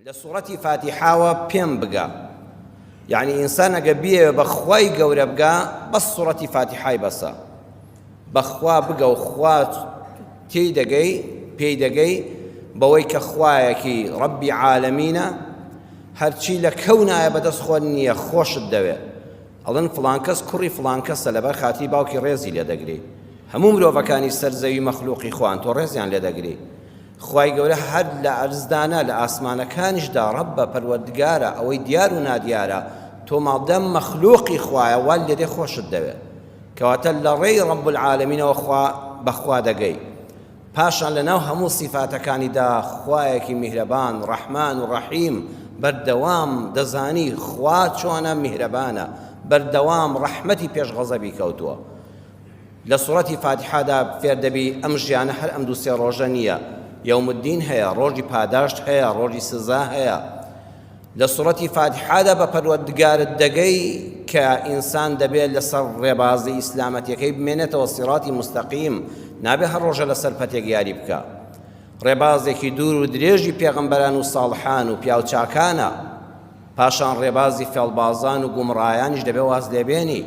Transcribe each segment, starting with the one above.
لە سوڕەتی فاتیحاوە پێم بگە یعنی ئینسان ئەگە بیەوێ بە خوای گەورە بگا بەس سوڕەتی فاتیحای بەسە بەخوا بگە و خوا تێی دەگەی پێی دەگەی بەوەی کە خوایەکی ڕەبی عالەمینە هەرچی لە کەونایە بەدەست خۆت نییە خۆشت دەوێ ئەڵێن فڵان کەس کوڕی فڵان کەسە لەبەر خاتری باوکی ڕێزی لێ دەگری هەموو مرۆڤەکانی سەر زەوی مەخلوقی خوان تۆ ڕێزیان لێ دەگری خوای گەورە هەر لە ئەرزدا نا لە ئاسمانەکانیشدا ڕەبە پەروەردگارە ئەوەی دیار و نادیارە تۆ مادەم مەخلوقی خوایە وات لێدێ خۆشت دەوێ کەواتە لە ڕێی ڕەب العالمینەوە خوا بەخوا دەگەی پاشان لە ناو هەموو سیفاتەکانیدا خوایەکی میهرەبان ڕەحمان و ڕەحیم بەردەوام دەزانی خوا چۆنە میهرەبانە بەردەوام ڕەحمەتی پێش غەزەبی کەوتووە لە سوڕەتی فاتیحادا فێر دەبی ئەم ژیانە هەر ئەم دوو سێ ڕۆژە نییە، یوم الدین هەیە، ڕۆژی پاداشت هەیە، ڕۆژی سزا هەیە. لە سوڕەتی فاتیحادا بە پەروەردگارت دەگەی کە ئینسان دەبێت لەسەر ڕێبازی ئیسلامەتیەکەی بمێنێتەوە سیڕاتی مستەقیم، نابێ هەر ڕۆژە لەسەر پەتێک یاری بکا. ڕێبازێکی دوور و درێژی پێغەمبەران و ساڵحان و پیاوچاکانە. پاشان ڕێبازی فێڵبازان و گومڕایانیش دەبێ واز لێبێنی.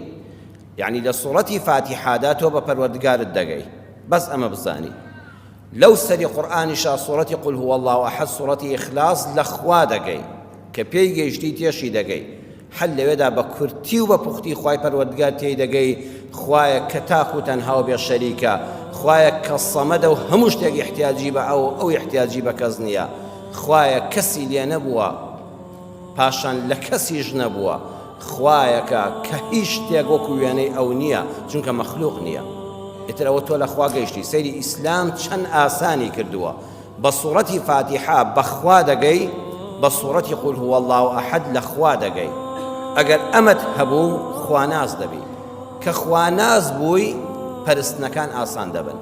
یەعنی لە سوڕەتی فاتیحادا تۆ بە پەروەردگارت دەگەی بەس ئەمە بزانی لەو سەری قورئانیشا سوڕەتی قل هو اللە احد سوڕەتی ئیخلاص لە خوا دەگەی کە پێی گەیشتی تێشی دەگەی هەر لەوێدا بە کورتی و بە پوختی خوای پەروەردگار تێی دەگەی خوایە کە تاک و تەنها و بێ شەریکە خوایە کە سەمەدە و هەموو شتێک ئیحتیاجی بە ئەو ئەو ئیحتیاجی بە کەس نییە خوایە کەسی لێ نەبووە پاشان لە کەسیش نەبووە خوایەکە کە هیچ شتێک وەکو وێنەی ئەو نییە چونکە مەخلوق نییە ئیتر ئەوە تۆ لە خوا گەیشتی سەیری ئیسلام چەند ئاسانی کردووە بە سوڕەتی فاتیحە بە خوا دەگەی بە سوڕەتی قل هو اللە احد لە خوا دەگەی ئەگەر ئەمەت هەبوو خواناس دەبی کە خواناس بووی پەرستنەکان ئاسان دەبن.